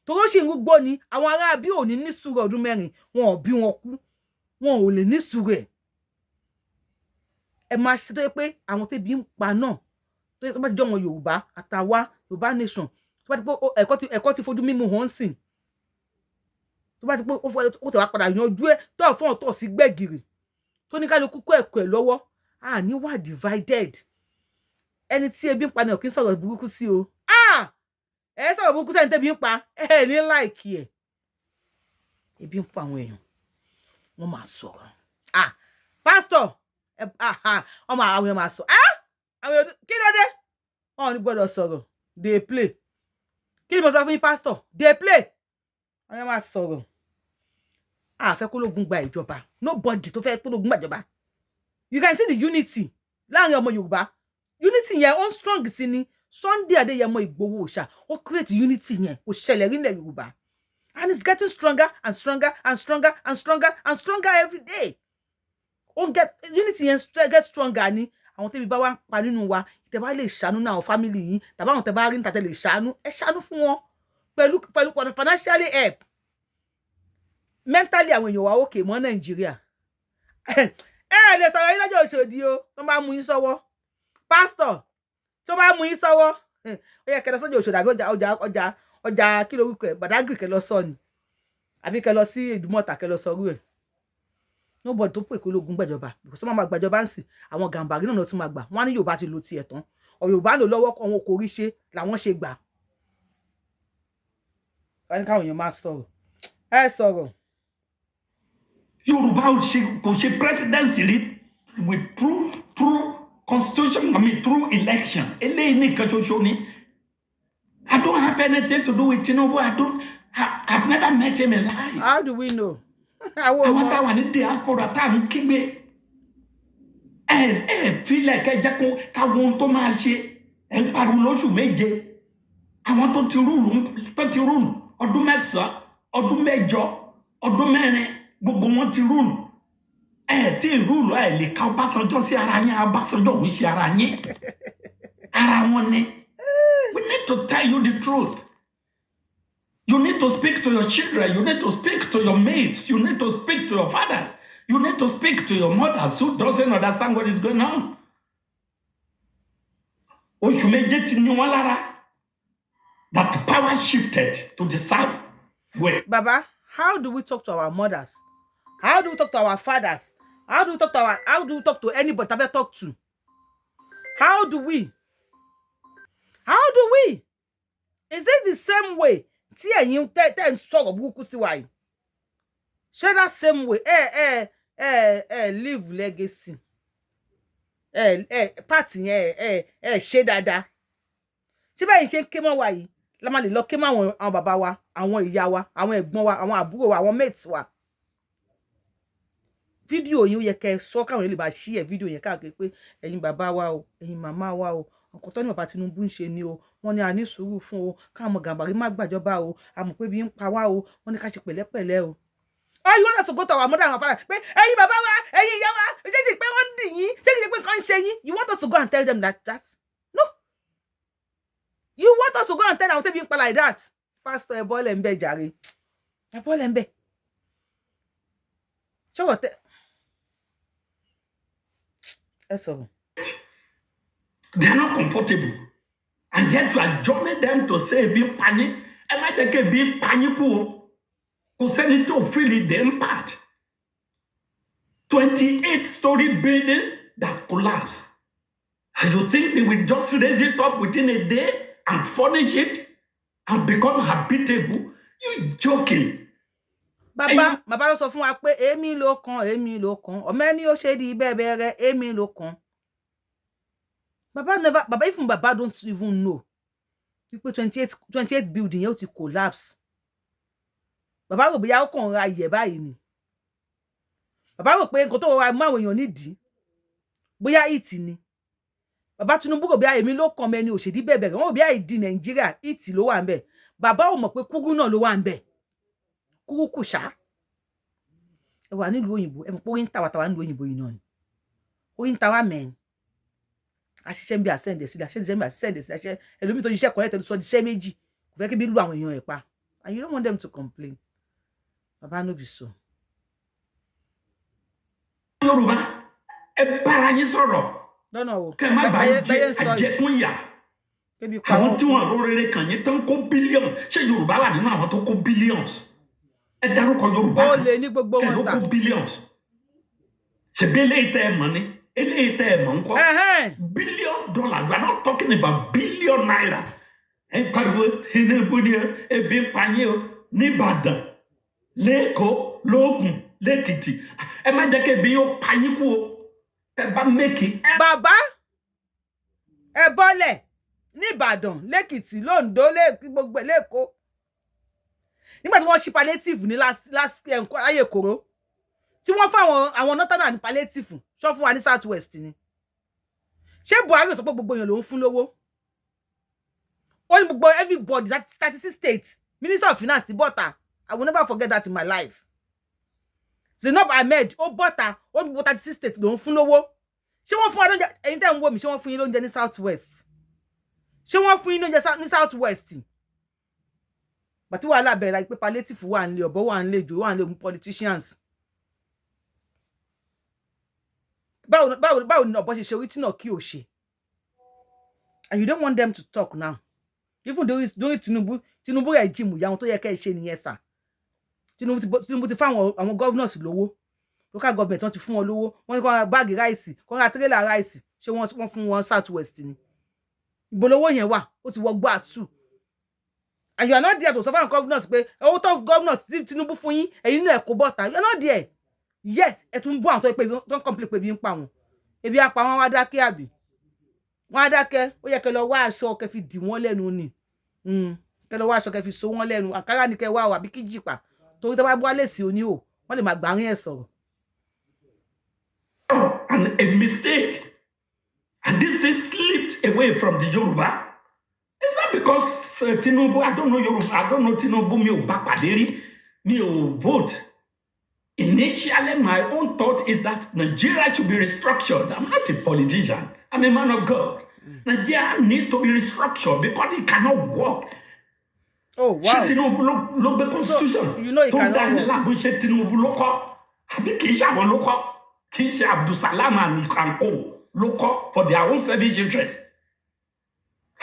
Speaker 1: torí ó sì ń gbó ni. Àwọn ará bí ò ní ní sùúrù ọdún 4, wọn ò bí wọn kú, wọn ò lè ní sùúrù ẹ̀. Ẹ máa ṣe tó yẹ pé àwọn tẹ́bi ń pa náà, tó yẹ tó bá ti jẹ́ ọmọ Yorùbá àtàwa Yorùbá nation, tó bá ti pé ẹ̀kọ́ ti fojú mímu hàn sìn, tó bá ti pé ó tẹ̀ wá padà yanjú ẹ̀ tó fún ọ̀tọ̀ sí gbẹ̀gìrì, tó ní kálukú kó ẹ̀kọ́ ẹ̀ lọ́wọ́, a ní wà divided. Ẹni tí ebi ń pa ni ò kí ń sọ̀rọ̀ burúkú sí o. Ẹ sọ̀rọ̀ burúkú sẹ́ni tẹ́bi ń pa, ẹ ní like ẹ̀. Ebi ń pa àwọn èèyàn, wọ́n máa sọ̀rọ̀. Ah, pásítọ̀, ọmọ àwọn èèyàn máa sọ. Àwọn èèyàn, kí ló dé? Wọn ò ní gbọ́dọ̀ sọ̀rọ̀. Dey play. Kí ni mo sọ fún yín, pásítọ̀? Dey play. Àwọn èèyàn máa sọ̀rọ̀. A fẹ́ kólógun gba ìjọba. Nobody tó fẹ́ kólógun gba ìjọba. You can see the unity láàrin ọmọ Yorùbá. Unity yẹn, ó ń strong sí ni. Sunday Adéyẹmọ Ìgbòho Òòṣà, ó create unity yẹn, kò ṣẹlẹ̀ rí nílẹ̀ Yorùbá, and it's getting stronger and stronger and stronger and stronger and stronger every day. Ó ń get unity yẹn get stronger ni. Àwọn tẹ́bi bá wá ń pa nínú wa, tẹ́ bá lè ṣàánú náà, àwọn family yín tàbí àwọn tẹ́ bá rí níta tẹ́ lè ṣàánú, ẹ ṣàánú fún wọn pẹ̀lú financially help, mentally. Àwọn èèyàn wa òkè mọ́ Nàìjíríà. Ẹ lè sọ̀rọ̀ yín lọ́jọ́ Òṣòdì o. Tó bá mú yín sọ́wọ́, pásítọ̀, tó bá mú yín sọ́wọ́, ó yẹ kẹ́ lọ sọ́jà Òṣòdì àbí ọjà kí lorúkọ ẹ̀, Badagry, kẹ́ lọ sọ ni, àbí kẹ́ lọ sí Ìdúmọ̀tà, kẹ́ lọ sọrú ẹ̀. Nobody tó pè kó lógun gbàjọba, because tó máa ma gbàjọba ń sìn, àwọn Gàmbàrí náà ló tún máa gbà. Wọ́n á ní Yorùbá ti lo tiẹ̀ tán, ọ̀rọ̀ Yorùbá lò lọ́wọ́, àwọn kò rí ṣe làwọn ṣe gbà. Wọ́n ní káwọn èèyàn máa sọ̀rọ̀, ẹ sọ̀rọ̀.
Speaker 2: Yorùbá ò ṣe, kò ṣe presidency rí with true constitution, I mean, through election. Eléyìí nìkan ṣoṣo ni. I don't have anything to do with Tinubu. I don't I, I've never met him in life.
Speaker 1: How do we know? Àwọn
Speaker 2: àwọn
Speaker 1: ọmọ
Speaker 2: táwa ní diaspora tá à ń kígbe, ẹ filẹ̀ kẹjẹ kó káwọn ohun tó máa ṣe. Ẹ ń pariwo lóṣù 7. Àwọn tó ti rule ọdún 9, ọdún 8, ọdún 4, gbogbo wọn ti rule. Ẹ tí ì rule, ẹ lè ka Ọbásanjọ́ sí ara yín. Ọbásanjọ́ ò ń ṣe ara yín, ara wọn ni. We need to tell you the truth. You need to speak to your children. You need to speak to your mates. You need to speak to your fathers. You need to speak to your mothers who doesn't understand what is going on. Oṣù 7 ti ní wọn lára that power shifted to the south. Where
Speaker 1: Baba, how do we talk to our mothers? How do we talk to our fathers? How do we talk to anybody that we talk to? How do we? How do we? Is it the same way tí ẹ̀yin tẹ́ ń sọ̀rọ̀ burúkú sí wa yìí? Ṣé that same way ẹ leave legacy, ẹ pàtì yẹn, ẹ ṣe dáadáa? Ṣé bẹ́ẹ̀ ṣe ń ké mọ́ wa yìí la máa lè lọ ké mọ́ àwọn bàbá wa, àwọn ìyá wa, àwọn ẹ̀gbọ́n wa, àwọn àbúrò wa, àwọn mates wa? Fídíò yìí, ó yẹ kẹ́ ẹ sọ káwọn èèyàn lè máa ṣí ẹ fídíò yẹn káàkiri pé ẹ̀yin bàbá wa o, ẹ̀yin màmá wa o, nǹkan tó ní bàbá Tinubu ń ṣe ni o. Wọ́n ní a ní sùúrù fún o, káwọn Gàmbàrí má gbàjọba o. A mọ̀ pé bí ń pa wá o. Wọ́n ní ká ṣe pẹ̀lẹ́pẹ̀lẹ́ o. Oh, you want us to go to our mother and our father pé ẹ̀yin bàbá wa, ẹ̀yin ìyá wa, ṣé kìí pé wọ́n ń dì yín? Ṣé kìí pé nǹkan ń ṣe yín? You want us to go and tell them that? No. Want us to go and tell àwọn tẹ́bi ń pa like that? Pastor, ẹ bọ́lẹ̀ ń bẹ̀ jàre, ẹ bọ́lẹ̀ ń bẹ̀. Ṣọwọ́ tẹ ẹ sọ̀rọ̀.
Speaker 2: They are not comfortable, and yet you are joining them to say ebi ń pa yín. Ẹ má jẹ́ kí ebi pa yín kú o. Kò sẹ́ni tó feel the impact. 28 story building that collapsed, and you think they will just raise it up within a day and furnish it and become habitable? You joking.
Speaker 1: Bàbá, bàbá ló sọ fún wa pé èmi ló kan, èmi ló kan, ọmọ ẹni ó ṣe di bẹ́ẹ̀ bẹ́ẹ̀, èmi ló kan. Bàbá never, bàbá, even bàbá don't even know wípé 28 building yẹn ó ti collapse. Bàbá rò bóyá ó kàn ra iyẹ̀ báyìí ni. Bàbá rò pé nǹkan tó rọra mú àwọn èèyàn nídìí bóyá ìtì ni. Bàbá Tinubu rò bóyá èmi ló kàn mẹ́ni òṣèdí bẹ́ẹ̀ bẹ́ẹ̀. Wọ́n rò bóyá ìdí Nàìjíríà ìtì ló wà ń bẹ̀. Bàbá ò mọ̀ pé kúrú náà ló wà ń bẹ̀, kúrú kù ṣá. Ẹ wà nílùú òyìnbó, ẹ mọ̀ pé orí ń tàwa tàwa nílùú òyìnbó yìí náà ni orí ń tàwa mẹ́rin. Àṣìṣe ń bí àṣẹ́ǹdẹ̀ sílẹ̀, àṣẹ́ǹdẹ̀ ń bí àṣẹ́ǹdẹ̀ sílẹ̀. Àṣẹ ẹlòmíì tó ṣiṣẹ́ kọ́lẹ́ tẹ̀lé sọ di iṣẹ́ méjì, kò fẹ́ kí bí lu àwọn èèyàn ẹ̀ pa, and you don't want them to complain. Baba, no be so.
Speaker 2: Yorùbá, ẹ bára yín sọ̀rọ̀.
Speaker 1: Lọ́nà wo?
Speaker 2: Kẹ́ ẹ má bàa
Speaker 1: bẹ́ẹ̀
Speaker 2: jẹ
Speaker 1: ń sọ yìí
Speaker 2: àjẹkúnyà.
Speaker 1: Kébi pa
Speaker 2: Àwọn
Speaker 1: wọ́n.
Speaker 2: tí wọn ró rere kàn yín tán kó bílíọ̀nù, ṣé Yorùbá wà nínú àwọn tó kó billions? Ẹ dárúkọ Yorùbá
Speaker 1: Ó
Speaker 2: kan
Speaker 1: lè ní gbogbo
Speaker 2: kẹ
Speaker 1: wọn
Speaker 2: ló
Speaker 1: sà.
Speaker 2: kó billions. Ṣèbí eléyìí tẹ ẹ mọ̀ ni, eléyìí tẹ ẹ mọ̀ ńkọ́? Billion dollars, we are not talking about billion naira. Ẹ ń pariwo Tinubu ni ebi ń pa yín o, nìbàdàn, lẹ́kọ̀ọ́, lóògùn, lẹ́kìtì. Ẹ má jẹ́ kí ebi yóò pa yín kú o. Ẹ bá mẹ́kì ẹ
Speaker 1: Bàbá, ẹ bọ́lẹ̀ nìbàdàn, lẹ́kìtì, lóńdó, gbogbo ẹ̀, lẹ́kọ̀ọ́. Nígbà tí wọ́n ṣí palliative ní last last ayé kòró tí wọ́n fún àwọn northern ní palliative, ṣọ́ fún wa ní South West ni? Ṣé Buhari ò sọ pé gbogbo èèyàn ló ń fún lówó? Ó ní gbogbo everybody, 36 states. Minister of Finance ti bọ́ta. I will never forget that in my life. Zainab Ahmed ó bọ́ta, ó ní gbogbo 36 states ló ń fún lówó. Ṣé wọ́n fún wa lóúnjẹ? Ẹ̀yin tẹ́ ń wò mí, ṣé wọ́n fún yín lóúnjẹ ní South West? Ṣé wọ́n fún yín lóúnjẹ ní South West? Bàtí wàhálà bẹ̀rẹ̀ láì pé palliative wà nílé, ọ̀bọ wà nílé, ìjò wà nílé òun politicians. Báwo ni ọ̀bọ ṣe ṣe orí tí náà kí o ṣe? And you don't want them to talk now. Even during Tinubu, Tinubu rẹ̀ jìmù ìyá wọn tó yẹ kẹ́ ẹ ṣe nìyẹn sà. Tinubu ti fún àwọn governors lówó, local government, wọ́n ti fún wọn lówó. Wọ́n ní kó ra báàgì rice, kó ra tírélà rice. Ṣé wọ́n fún wọn South West ni? Ìbò lówó yẹn wà, ó ti wọ gbọ́ àtù. And you are not there to sọ fún àwọn governors pé owó tó governors tí Tinubu fún yín, ẹ̀yin náà ẹ̀ kó bọ́ta. You are not there yet. Ẹ̀ tún bọ́ àwọn tó pé tó ń complain pé ebi ń pa wọn. Ebi á pa wọn, wá dákẹ́ àbí wọ́n á dákẹ́? Ó yẹ kẹ́ lọ wá aṣọ kẹ́ fi dì wọ́n lẹ́nu ni. Kẹ́ lọ wá aṣọ kẹ́ fi so wọ́n lẹ́nu. Àkàrà ni kẹ́ wá o, àbí kí jìpà, torí tó bá bọ́ lè sí oní o, wọ́n lè máa gbàrín ẹ̀ sọ̀rọ̀.
Speaker 2: And a mistake. And this thing slipped away from the Yoruba. It's not because Tinubu, I don't know Yoruba, I don't know Tinubu, mi ò bá pàdé rí, mi ò vote. Initially, my own thought is that Nigeria should be restructured. I'm not a politician. I'm a man of God. Nigeria need to be restructured because it cannot work.
Speaker 1: Oh wow.
Speaker 2: Ṣé Tinubu ló gbé constitution
Speaker 1: You know it
Speaker 2: tó
Speaker 1: cannot
Speaker 2: dá ní
Speaker 1: work.
Speaker 2: láàmú? Ṣé Tinubu ló kọ́? Àbí kì í ṣe àwọn ló kọ́? Kì í ṣe Abdulsalam and co ló kọ́ for their own selfish interest?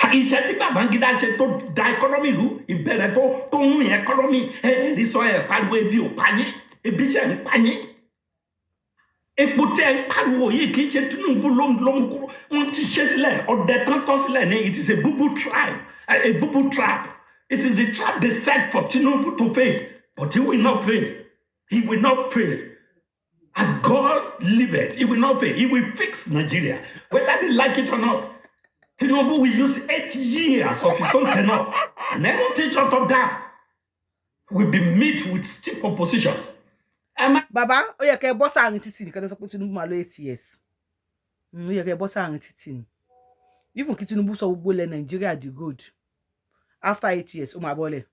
Speaker 2: Iṣẹ́ tí Babangida ṣe tó da economy rú, ìbẹ̀rẹ̀ tó ń rìn economy, ẹ ẹ rí sọ, ẹ pariwo ebi ò pa yín, ebi ṣe ń pa yín. Epo tí ẹ ń pariwo yìí, kì í ṣe Tinubu ló ń kúrò. Wọ́n ti ṣe sílẹ̀, ọdẹ tán tọ́ sílẹ̀ ní. It is a booby trap, a booby trap. It is the trap they set for Tinubu to fail, but he will not fail. He will not fail. As God liveth, he will not fail. He will fix Nigeria whether they like it or not. Tinubu will use 8 years of his own tenure, and anything short of that will be met with stiff opposition. Ẹ má
Speaker 1: Bàbá, ó yẹ kẹ́ ẹ bọ́ sáàrin títì nìkan tó sọ pé Tinubu máa lo 8 years. Ó yẹ kẹ́ ẹ bọ́ sáàrin títì ni. Even kí Tinubu sọ gbogbo ilẹ̀ Nàìjíríà di gold after 8 years, ó máa bọ́lẹ̀.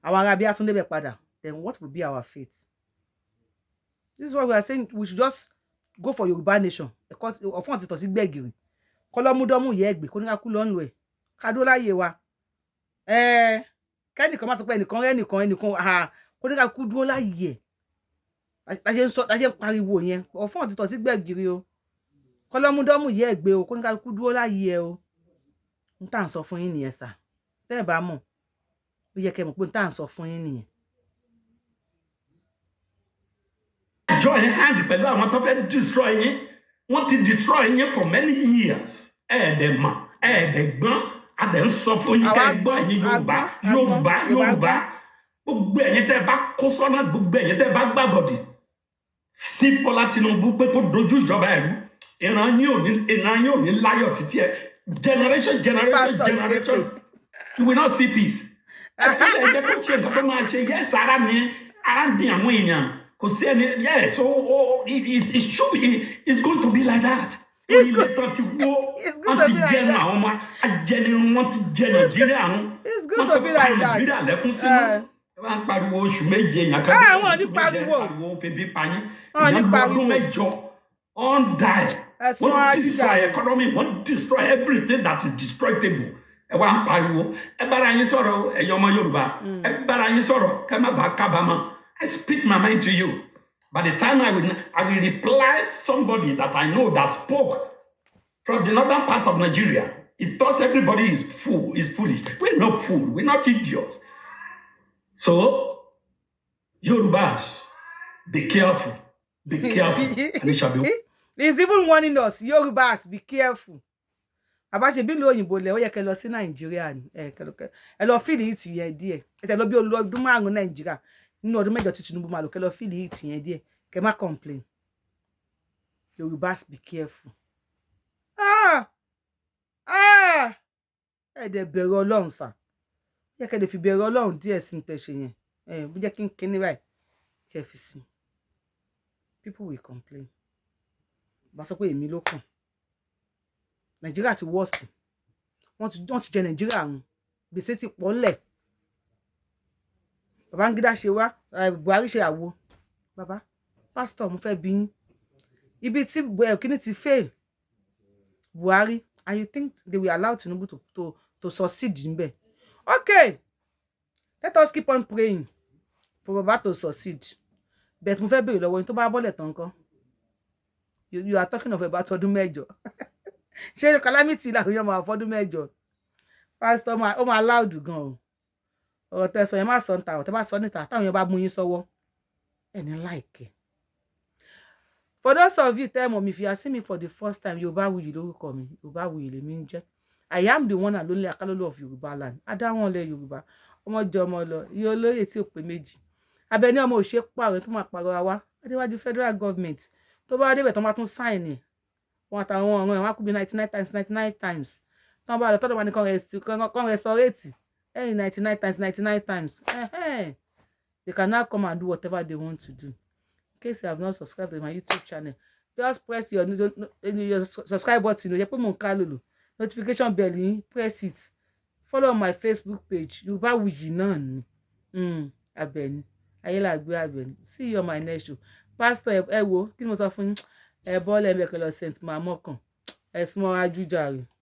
Speaker 1: Àwọn ará bíi àtúndébẹ̀ padà. Then what will be our fate? This is what we are saying. We should just go for Yorùbá nation. Ẹ̀kọ́ ọ̀fọ́n ti tọ̀ sí gbẹ̀gìrì kọlọ́múdọ́mù yẹ ẹgbẹ́ kó ní ká kú lọ́nù ẹ̀. Ká dúró láyè wa. Kẹ́nìkan má sọ pé ẹnìkan rẹ́ ẹnìkan ẹnìkan, kó ní ká kú dúró láyè ẹ̀. La ṣe ń sọ, la ṣe ń pariwo yẹn. Ọ̀fọ́n ti tọ̀ sí gbẹ̀gìrì o, kọlọ́múdọ́mù yẹ ẹ̀ gbé o, kó ní ká kú dúró láyè ẹ o. N tá à ń sọ fún yín nìyẹn sà. Tẹ́ ẹ bá mọ̀, ó yẹ kẹ́ mọ̀ pé n tá à ń sọ fún yín nìyẹn.
Speaker 2: Join hand pẹ̀lú àwọn tó fẹ́ destroy yín. Wọ́n ti destroy yín for many years. Ẹ̀ẹ́dẹ̀ mọ̀, ẹ̀ẹ́dẹ̀ gbọ́n. A dẹ̀ ń sọ fún yín ká ẹ gbọ́, ẹ̀yin Yorùbá, Yorùbá, Yorùbá, gbogbo ẹ̀yin tẹ́ bá kó sọ́nà, gbogbo ẹ̀yin tẹ́ bá gbàbọ̀dì sí Bọ́lá Tinubu pé kó dojú ìjọba ẹ̀rú, ìran yín ò ní láyọ̀ títí ẹ generation generation generation, you will not see peace. Ẹ fi ẹ jẹ́ kó ṣe nǹkan tó máa ṣe. Yes, ara ni ara ní àwọn èèyàn kò sí ẹni. Yes, oh, it should be, it's going to be like that. Orílẹ̀ tó ti wó, wọ́n ti jẹnu àwọn ọmọ ajẹnirun, wọ́n ti jẹ Nàìjíríà run, wọ́n ti pa Nàìjíríà lẹ́kún sínú. Ẹ bá ń pariwo oṣù 7, èèyàn kan
Speaker 1: Àwọn ní pariwo.
Speaker 2: Pariwo febi payín, èèyàn lọ́dún 8 on die. Wọ́n destroy economy, wọ́n destroy everything that is destroyable. Ẹ wá ń pariwo. Ẹ bára yín sọ̀rọ̀, ẹ̀yin ọmọ Yorùbá, ẹ bára yín sọ̀rọ̀ kẹ́ má bàa kábàámọ̀. I speak my mind to you. By the time I will reply somebody that I know that spoke from the northern part of Nigeria. He thought everybody is fool, is foolish. We're not fool. We're not idiots. So, Yorubas, be careful. Be careful. And it shall be.
Speaker 1: He's even warning us, Yorubas, be careful. Àbáṣe bí ìlú òyìnbó lẹ, ó yẹ kẹ́ lọ sí Nàìjíríà ni. Ẹ lọ feel it yẹn díẹ̀. Ẹ tẹ lọ bí ọdún 5 Nàìjíríà nínú ọdún 8 tí Tinubu máa lò, kẹ́ lọ feel it yẹn díẹ̀, kẹ́ má complain. Yorubas, be careful. Ah ah, ẹ dẹ̀ bẹ̀rù Ọlọ́run sà. Yẹ kẹ́ lè fi bẹ̀rù Ọlọ́run díẹ̀ sí ní tẹ̀sẹ̀ yẹn. Ẹ bó jẹ́ kí n kíní báyìí kẹ́ fi sí, people will complain. Bá sọ pé èmi ló kàn. Nàìjíríà ti worst. Wọ́n ti jẹ Nàìjíríà run, gbèsè ti pọ̀ ńlẹ̀. Babangida ṣe wá, Buhari ṣe àwo. Bàbá pásítọ̀, mo fẹ́ bí yín, ibi tí kíní ti fail Buhari, and you think they will allow Tinubu to succeed níbẹ̀? Okay, let us keep on praying for Baba to succeed, but mo fẹ́ béèrè lọ́wọ́ yín, tó bá bọ́lẹ̀ tán kọ́? You are talking of about ọdún 8. Ṣé calamity làwọn èèyàn máa fọdún 8? Pastor, ó máa loud gan o. Ọ̀rọ̀ tẹ́ sọ yẹn, má sọ níta. Ọ̀tẹ́ bá sọ níta, táwọn èèyàn bá mú yín sọ́wọ́ ẹ̀ ní láìkẹ́. For those of you tẹ́ mọ̀ mi, if you are seeing me for the first time, Yorùbáwùyí lórúkọ mi, Yorùbáwùyí lèmi ń jẹ́. I am the one and only Akálólú of Yorùbá land, adáwọn ilẹ̀ Yorùbá, ọmọ jọ ọmọ lọ, iye olóyè tí ò pé méjì, Abẹ́ní ọmọ òṣè pààrọ̀ tó máa pààrọ̀ wa adéwájú federal government. Tó bá débẹ̀, tó máa tún sign ẹ̀, wọn àtàwọn ọ̀ràn ẹ̀ wọ́n á kú bí 99 times 99 times. Tó bá lọ tọ́dọ̀ bá ní kàn restaurate ẹ̀yìn 99 times 99 times, they can now come and do whatever they want to do. In case you have not subscribed to my YouTube channel, just press your subscribe button. Ó yẹ pé mò ń ká lòlò notification bell yín, press it. Follow my Facebook page, Yorùbáwùyí náà ni. Àbẹ̀ní Ayélàgbé Àbẹ̀ní. See you on my next show. Pastor, ẹ wo kí ni mo sọ fún yín? Ẹ bọ́lẹ̀ ẹ bẹ̀ kẹ́ lọ St. Mamọ́kàn ẹ súnmọ́ ajújàre.